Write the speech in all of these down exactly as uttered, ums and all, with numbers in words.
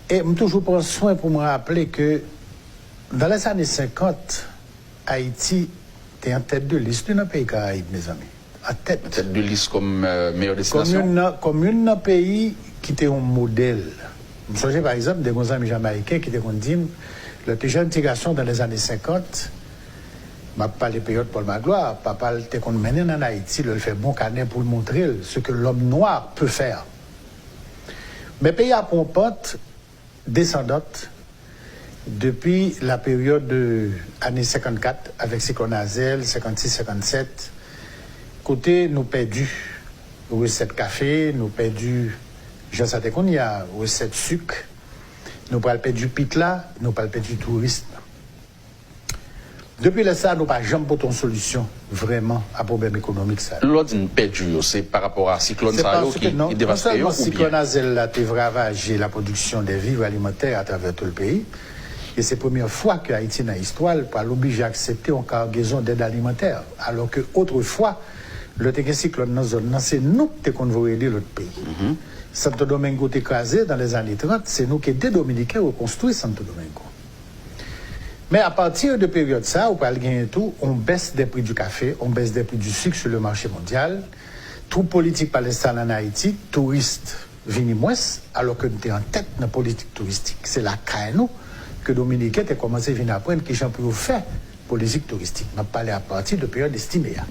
E m toujou pran swen pou m raple ke dans les années cinquante, Ayiti te an tèt de lis, li nan peyi Karayib, mezanmi. An tèt. An tèt de lis kòm, euh, meyè destinasyon? Kòm youn nan, kòm youn nan peyi ki te yon modèl. M sonje, pa egzanp, de gon zanmi jamayiken ki te konn di m, lè te jèn ti gason dans les années cinquante, m ap pale peryòd Paul Magloire, papa l te konn mennen l ann Ayiti, lè l fè bon kanè pou l montre l ce que l'homme noir peut faire. Men peyi a pran yon pant desandant depi la peryòd de ane senkannkat avèk siklòn Azèl, senkannsis, senkannsèt, kote nou pèdi resèt kafe, nou pèdi, jan sa te konn ye a, resèt sik, nou pral pèdi pit la, nou pral pèdi touris. Depi lè sa a, nou pa janm pote yon solisyon vrèman a pwoblèm ekonomik sa yo. Lè w di n pèdi yo, se pa rapò a siklòn sa yo ki, ki devaste yo, oubyen? Se paske non, non sèlman siklòn Azèl la te ravaje la production des vivres alimentaires à travers tout le pays, e se premyè fwa ke Ayiti nan istwa l pral oblije aksepte yon kagezon dèd alimantè, alò ke otrefwa, lè te gen siklòn nan zòn nan, se nou k te konn voye li lòt peyi. Santo Domingo te kraze dans les années trente, se nou k ede Dominiken rekonstwi Santo Domingo. Men apati de peryòd sa a, ou pral genyen tou yon bès dè pri di kafe, yon bès dè pri di sik sou le mache mondyal. Twoup politik pa enstale ann Ayiti, touris vini mwens, alò ke nou te an tèt nan politik touristik. Se lakay nou ke Dominiken te kòmanse vin aprann kijan pou yo fè politik touristik. M ap pale apati de peryòd Estimé a.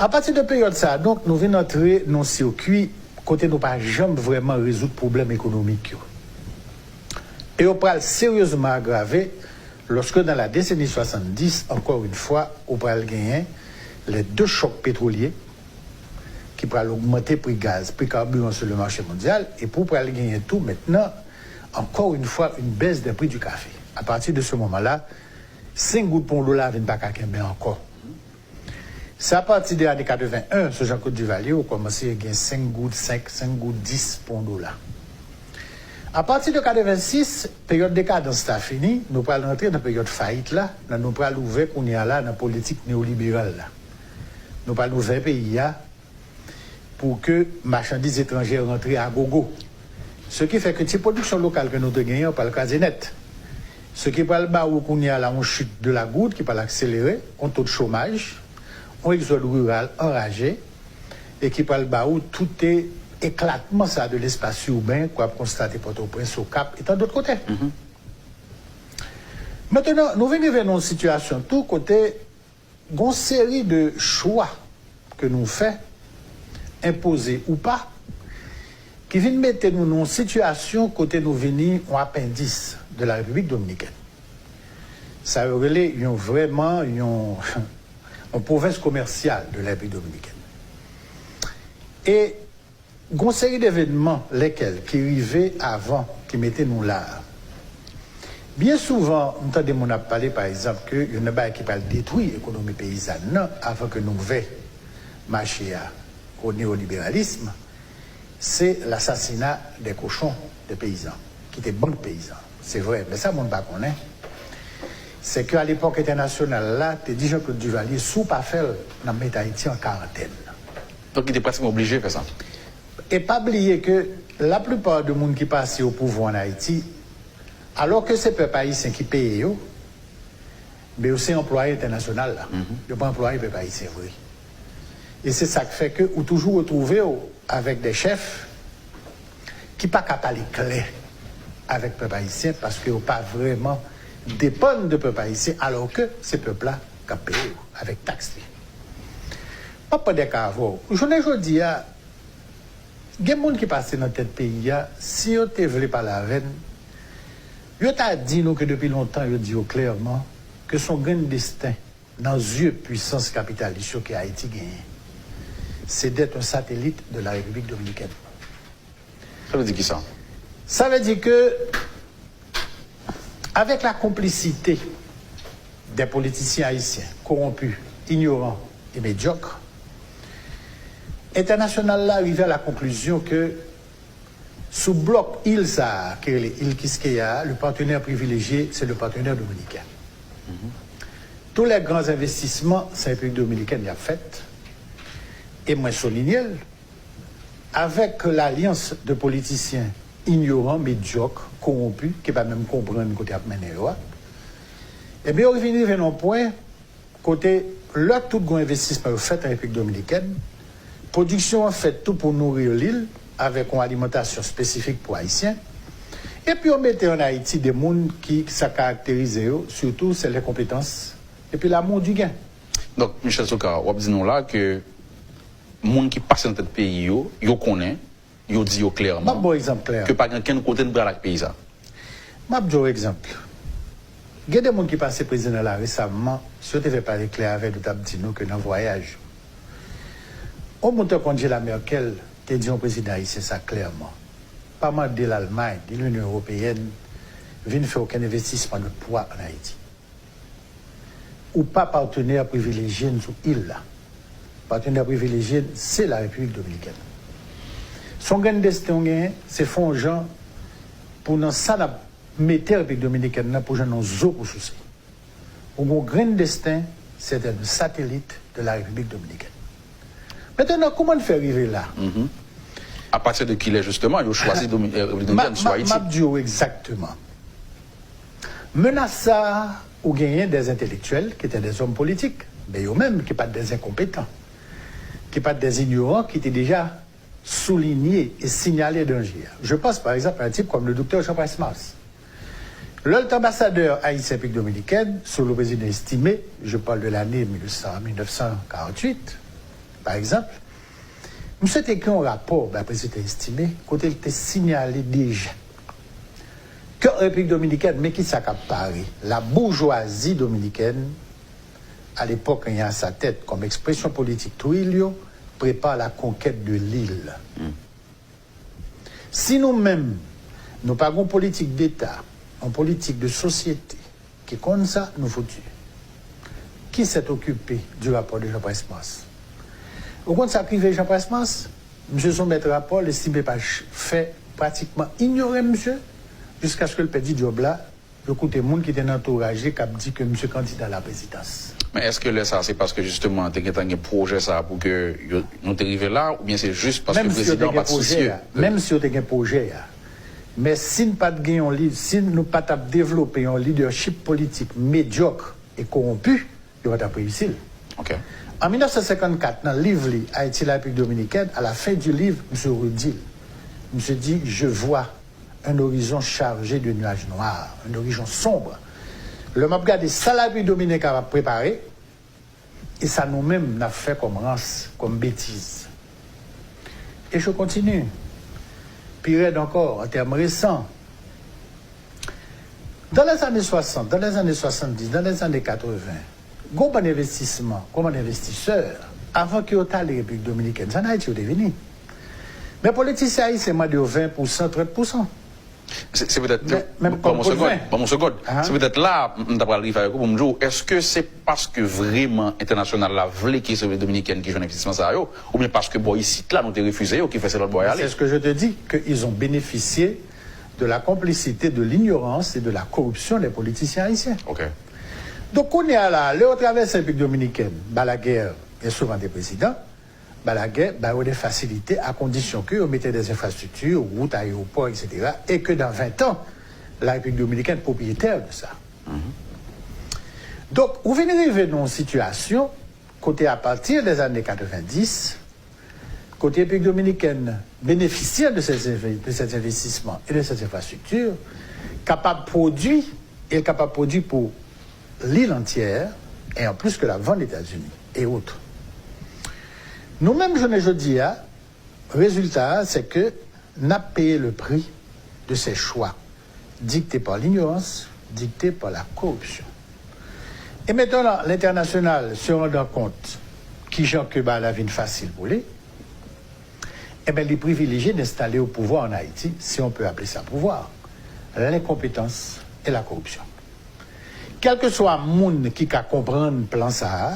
Apati de peryòd sa a, donk, nou vin antre nan yon sikwi kote nou pa janm vrèman rezoud pwoblèm ekonomik yo. E yo pral seryezman agrave lòske, dans la décennie soixante-dix, encore une fois, ou pral genyen les deux chocs pétroliers ki pral ogmante pri gaz, pri kabiran sou le mache mondyal, epi ou pral genyen tou mentnan, encore une fois, une baisse des prix du café. Apati de se moman la, senk goud pou yon dola vin pa ka kenbe ankò. Se apati de ane katreven en, sou Jean-Claude Duvalier, ou kòmanse gen senk goud senk, senk goud dis pou yon dola. Apati de katreven sis, peryòd dekadans la fini, nou pral rantre nan peryòd fayit la, nan nou pral ouvè kounye a la nan politik neyoliberal la. Nou pral ouvè peyi a pou ke machandiz etranjè rantre a gogo. Se ki fè ke ti pwodiksyon lokal ke nou te genyen an pral kraze nèt. Se ki pral ba ou kounye a la yon chute de la gourde ki pral akselere, yon to de chomaj, yon egzòd riral anraje, e ki pral ba ou tout eklatman sa de lespas iben ke w ap konstate Pòtoprens, Okap, e tan dòt kote. Mentnan, nou vin rive nan yon sitiyasyon tou kote gon seri de chwa ke nou fè, enpoze ou pa, ki vin mete nou nan yon sitiyasyon kote nou vini yon apendis de la Repiblik Dominikèn. Sa yo rele yon vrèman yon, yon pwovens komèsyal de la Repiblik Dominikèn. E gon seri devenman, lèkèl, ki rive avan, ki mete nou la a. Byen souvan, m tande moun ap pale, pa egzanp, ke youn nan bagay ki pral detwi ekonomi peyizàn nan avan ke n ouvè mache a o neyoliberalism, se lasasina dè kochon, dè peyizan, ki te bank peyizan. Se vre, men sa moun pa konnen, se ke alepòk entènasyonal la te di Jean-Claude Duvalier, si w pa fè l, n ap mete Ayiti an karantèn. Donk, li te pratikman oblije fè sa. E pa bliye ke laplipa de moun ki pase o pouvwa ann Ayiti, alò ke se pèp ayisyen ki peye yo, men yo se anplwaye entènasyonal la. Yo pa anplwaye pèp ayisyen vre. E se sa k fè ke ou toujou retwouve w avèk de chèf ki pa ka pale klè avèk pèp ayisyen paske yo pa vrèman depann de pèp ayisyen, alò ke se pèp la k ap peye yo avèk taks li. M ap pran de ka avè w. Jounen jodi a, gen moun ki pase nan tèt peyi a, si yo te vle pale avè n, yo ta di nou ke depi lontan yo di yo klèman ke se yon grenn desten nan zye pwisans kapitalis yo ke Ayiti genyen. Se d'être un satellite de la République dominicaine. Sa vle di kisa? Sa vle di ke, avec la complicité des politiciens haïtiens corrompus, ignorants et médiocres, entènasyonal la rive a la konklisyon ke sou blòk il sa a, ki rele il Kiskeya a, le partenaire privilégié, c'est le partenaire dominicain. Tous les grands investissements, se Repiblik Dominikèn y ap fèt. E mwen soulinye l, avec l'alliance de politiciens inyoran, medyòk, kowonpi, ki pa menm konprann kote y ap mennen yo a. Ebyen, yo vin rive nan yon pwen kote, lè tout gwo envestisman yo fèt an Repiblik Dominikèn, pwodiksyon an fèt tou pou nouri li avèk yon alimantasyon espesifik pou Ayisyen, epi yo mete ann Ayiti de moun ki sa karakterize yo, sitou, se lenkonpetans epi l'amour du gain. Donk, Michel Soukara, w ap di nou la ke moun ki pase nan tèt peyi yo, yo konnen, yo di yo klèman ke pa gen kenn kote n pral ak peyi sa. M ap di w egzanp. Gen de moun ki pase prezidan la resaman, si yo te fè pale klè avè nou, t ap di nou ke nan vwayaj yo. Yon moun tankou Angela Merkel te di yon prezidan ayisyen sa klèman, pa mande Lalmay ni Linyon Ewopeyèn vin fè okenn envestisman lòt pwa ann Ayiti. Ou pa patenè privilejye n sou il la. Patenè privilejye n, se Larepiblik Dominikèn. Se yon grenn desten w genyen, se fè yon jan pou nan sa n ap mete Repiblik Dominikèn nan pou jwenn yon zo pou souse. Ou gen yon grenn desten, c'est un satellite de la République dominicaine. Mentnan, kòman n fè rive la? A pati de kilè, jisteman, yo chwazi Domi- eh, Repiblik Dominikèn sou Ayiti? M ap di w egzakteman. Menas sa a, ou genyen des entelektyèl ki te des hommes politiques, men yo menm ki pa t des enkonpetan, ki pa t des inyoran, ki te deja soulinye e sinyale danje a. Je pense par exemple à un type comme le docteur Jean Price Mars. Lè l t anbasadè ayisyen Repiblik Dominikèn, sou le prezidan Estimé, je parle de l'année mil huit cents, mil nèf san karant uit, par exemple, misye te ekri yon rapò bay prezidan Estimé, kote l te sinyale deja ke Repiblik Dominikèn, men kisa k ap pare, la bourgeoisie dominicaine, à l'époque ayant à sa tête comme expression politique Trujillo, prépare la conquête de l'île. Si nou menm, nou pa gen yon politik deta, yon politik de sosyete ki konn sa, nou fouti. Qui s'est occupé du rapport de Jean Price Mars? Ou konn sa k rive Jean Price Mars? Misye soumèt rapò l, Estimé pa fè, pratikman inyore misye, jiskaske l pèdi djòb la, yo koute moun ki te nan antouraj li k ap di ke misye kandida laprezidans. Men èske lè sa a se paske jisteman te gentan gen pwojè sa a pou ke yo, nou te rive la, oubyen se jis paske prezidan an pa t sousye de... Menm si yo te gen pwojè a, men si n pa t gen yon li, si nou pa t ap devlope yon lidèchip politik medyòk e kowonpi, yo pa t ap reyisi l. An mil nèf san senkannkat, nan liv li Haïti, la République dominicaine, à la fin du livre, misye redi l. Misye di, Je vois un horizon chargé de nuages noirs, un horizon sombre. Lè m ap gade sa Larepiblik Dominikèn ap prepare, e sa nou menm n ap fè kòm rans, kòm betiz. Et je continue. Pi rèd ankò, an tèm resan, dans les années soixante, dans les années soixante-dix, dans les années quatre-vingts, gwo bann envestisman, gwo bann envestisè, avan ke yo t ale Repiblik Dominikèn, se ann Ayiti yo te vini. Men politisyen ayisyen mande yo ven pousan, trant pousan. Se petèt... Ban m yon segond. Ban m yon segond. Se petèt la a m ta pral rive avèk ou pou m di w, èske se paske vrèman entènasyonal la vle ke se Repiblik Dominikèn ki jwenn envestisman sa yo, oubyen paske bò isit la nou te refize yo ki fè se lòt bò y ale? C'est ce que je te dis, que ils ont bénéficié de la complicité, de l'ignorance et de la corruption des politiciens haïtiens. Donk kounye a la, lè yo travèse Repiblik Dominikèn, Balaguer byen souvan te prezidan, Balaguer ba yo de fasilite a kondisyon ke yo mete des infrastructures, wout, ayewopò, et cetera, et que dans vingt ans, la République dominicaine est propriétaire de ça. Donk, ou vin rive nan yon sitiyasyon kote, à partir des années quatre-vingt-dix, kote Repiblik Dominikèn benefisye de ces, de ces investissements et de ces infrastructures, kapab pwodui, e l kapab pwodui pou l'île entière, et en plus que l ap vann Etazini, et autres. Nou menm, jounen jodi a, rezilta a, c'est que n ap peye le prix de ces choix dictés par l'ignorance, dictés par la corruption. Et maintenant, l'international, se rendant compte kijan ke bagay la vin fasil pou li, enben, li privilejye enstale o pouvwa ann Ayiti, si on peut appeler ça pouvoir, l'incompétence et la corruption. Kèlkeswa moun ki ka konprann plan sa a,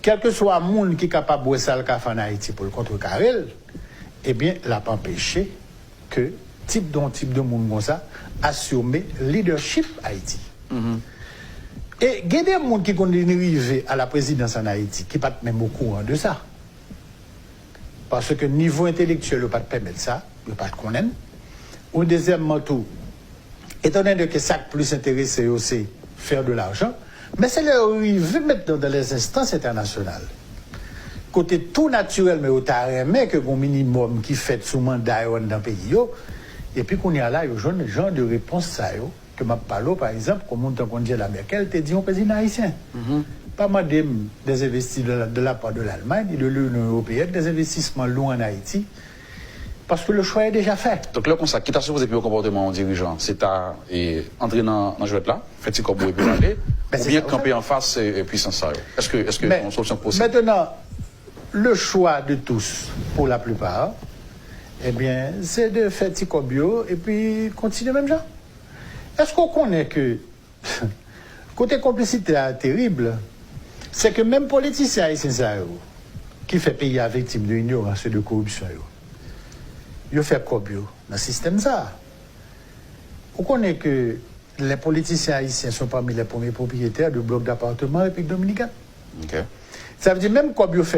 kèlkeswa moun ki kapab wè sa l ka fè ann Ayiti pou l kontrekare l, ebyen, l ap anpeche ke tip de, yon tip de moun konsa asime lidèchip Ayiti. E gen de moun ki konn vin rive a la prezidans ann Ayiti ki pa t menm okouran de sa. Paske nivo entelektyèl yo pa t pèmèt sa, yo pa t konnen l. Ou dezyèmman tou, etan done ke sa k plis enterese yo se faire de l'argent, men se lè yo rive mentnan dans les instances internationales, kote tou natirèlman yo ta renmen ke gon minimòm ki fèt sou manda yo anndan peyi yo, epi kounye a la yo jwenn jan de repons sa yo ke m ap pale w, pa egzanp, kon moun tankou Angela Merkel te di yon prezidan ayisyen, pa mande m des investissements de la, de la part de l'Allemagne et de l'Union européenne, des investissements lourds en Haïti, parce que le choix est déjà fait. Donk, lè konsa, ki ta sipoze pi bon konpòteman yon dirijan? Se ta e, antre nan, nan jwèt la, fè ti kòb ou epi w ale, oubyen kanpe anfas e, e pwisans sa yo? Èske, èske yon solisyon k posib? Maintenant, le choix de tous, pour la plupart, ebyen, se de fè ti kòb yo epi kontinye menm jan. Èske w konnen ke kote konplisite a terib, se ke menm politisyen ayisyen sa yo, ki fè peyi a viktim de inyorans e de koripsyon yo, yo fè kòb yo nan sistèm sa a. Ou konnen ke les politiciens haïtiens sont parmi les premiers propriétaires de blocs d'appartements en République dominicaine. Sa vle di menm kòb yo fè